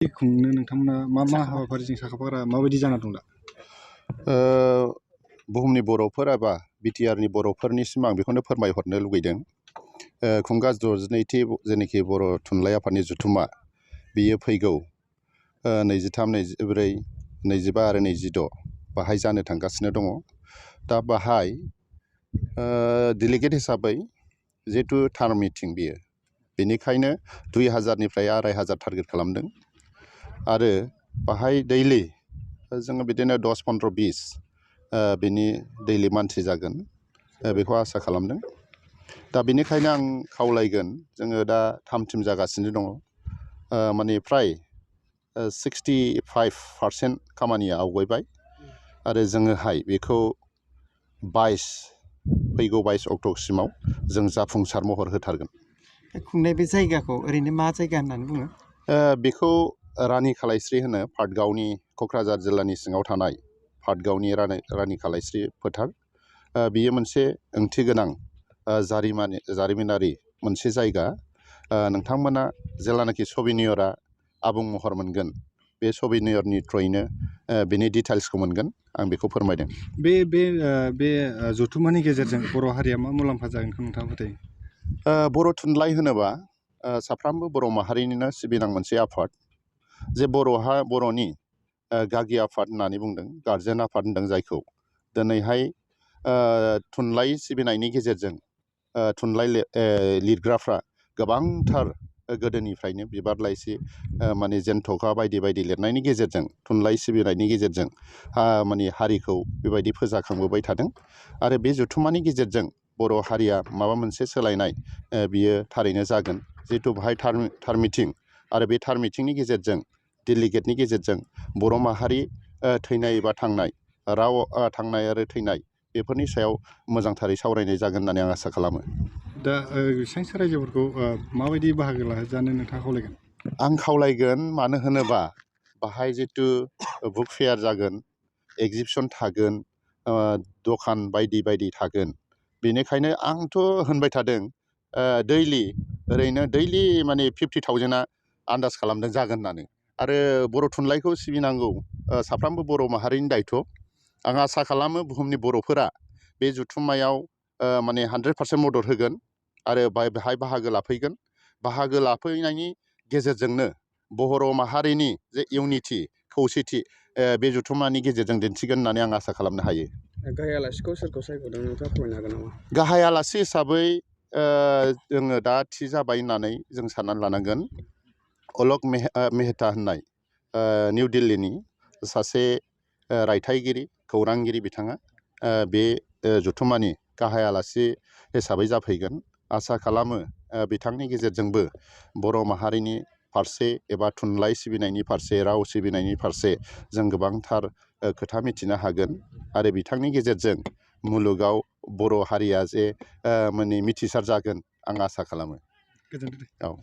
खुंनो नोंथांमोना मा हाबाफारिजों साखाफारा माबायदि जाना दं दा? बुहुमनि बर'फोर एबा बिटिआरनि बर'फोरनिसिम आं बेखौनो फोरमायहरनो लुगैदों। खुंगा 62थि जेनाखि बर' थुनलाइ आफादनि जथुम्मा बियो फैगौ 23, 24, 25 आरो 26 बाहाय जानो थांगासिनो दङ। दा बाहाय डेलिगेट हिसाबै जिहेथु टार्म मिटिं बियो, बेनिखायनो 2000निफ्राय 2500 टारगेट खालामदों आरो बाहाय दैलि जोङो बिदिनो 10, 15, 20 बिनि दैलि मानसि जागोन बेखौ आसा खालामदों। दा बेनिखायनो आं खावलायगोन, जोङो दा थाम-थिम जागासिनो दङ, माने फ्राय 65% खामानिया आवगायबाय आरो जोङोहाय बेखौ फैगौ 22 अक्ट'सिमाव जों जाफुंसार महर होथारगोन। खुंनाय बे जायगाखौ ओरैनो मा जायगा होननानै बुङो? बेखौ रानि खालायस्रि होनो, पाटगावनि क'क्राझार जिल्लानि सिङाव थानाय पाटगावनि रानि खालायस्रि फोथार। बियो मोनसे ओंथि गोनां जारिमिनारि मोनसे जायगा। नोंथांमोना जेब्लानाखि सबिनियरा आबुं महर मोनगोन, बे सबिनियरनि थ्रयैनो बिनि डिटेल्सखौ मोनगोन, आं बेखौ फोरमायदों। बे जथुम्मानि गेजेरजों बर' हारिया मा मुलाम्फा जागोनखौ नोंथाङा फोथायो? बर' थुनलाइ होनोबा साफ्रोमबो बर' माहारिनिनो सिबिनां मोनसे आफाद। जे बर'नि गागि आफाद होननानै बुंदों, गारजेन आफाद होनदों जायखौ। दिनैहाय थुनलाइ सिबिनायनि गेजेरजों थुनलाइ लिरग्राफ्रा गोबांथार गोदोनिफ्रायनो बिबार लाइसि माने जेन्थ'खा बायदि बायदि लिरनायनि गेजेरजों, थुनलाइ सिबिनायनि गेजेरजों माने हारिखौ बेबायदि फोजाखांबोबाय थादों। आरो बे जथुम्मानि गेजेरजों बर' हारिया माबा मोनसे सोलायनाय बियो थारैनो जागोन। जिहेथु बेहाय टार्म मिटिं आरो बे टार्म मिटिंनि गेजेरजों, डेलिगेटनि गेजेरजों बर' माहारि थैनाय एबा थांनाय, राव थांनाय आरो थैनाय, बेफोरनि सायाव मोजांथारै सावरायनाय जागोन होननानै आं आसा खालामो। दा साइन्स रायजोफोरखौ माबायदि बाहागो लाजानो नोंथाङा खावलायगोन? आं खावलायगोन, मानो होनोबा बाहाय जिथु बुक फेयार जागोन, एगजिबिसन थागोन, दखान बायदि बायदि थागोन। बेनिखायनो आंथ' होनबाय थादों, ओरैनो दैलि माने 50,000 आन्दाज खालामदों जागोन होननानै। आरो बर' थुनलाइखौ सिबिनांगौ साफ्रोमबो बर' माहारिनि दायथ'। आं आसा खालामो बुहुमनि बर'फोरा बे जथुम्मायाव माने 100% मदद होगोन आरो बेहाय बाहागो लाफैगोन। बाहागो लाफैनायनि गेजेरजोंनो बर' माहारिनि जे इउनिटि, खौसेथि, बे जथुम्मानि गेजेरजों दिन्थिगोन होननानै आं आसा खालामनो हायो। गाहाय आलासिखौ सोरखौ सायख'दों नोंथाङा फोरमायनो हागोन नामा? गाहाय आलासि हिसाबै जोङो दा थि जाबाय होननानै जों साननानै लानांगोन। अलक मेहता होननाय निउ दिल्लीनि सासे रायथाइगिरि, खौरांगिरि, बिथाङा बे जथुम्मानि गाहाय आलासि हिसाबै जाफैगोन। आसा खालामो बिथांनि गेजेरजोंबो बर' माहारिनि फारसे एबा थुनलाइ सिबिनायनि फारसे, राव सिबिनायनि फारसे जों गोबांथार खोथा मिथिनो हागोन। आरो बिथांनि गेजेरजों मुलुगाव बर' हारिया जे माने मिथिसार जागोन, आं आसा खालामो। गोजोन्थों। औ।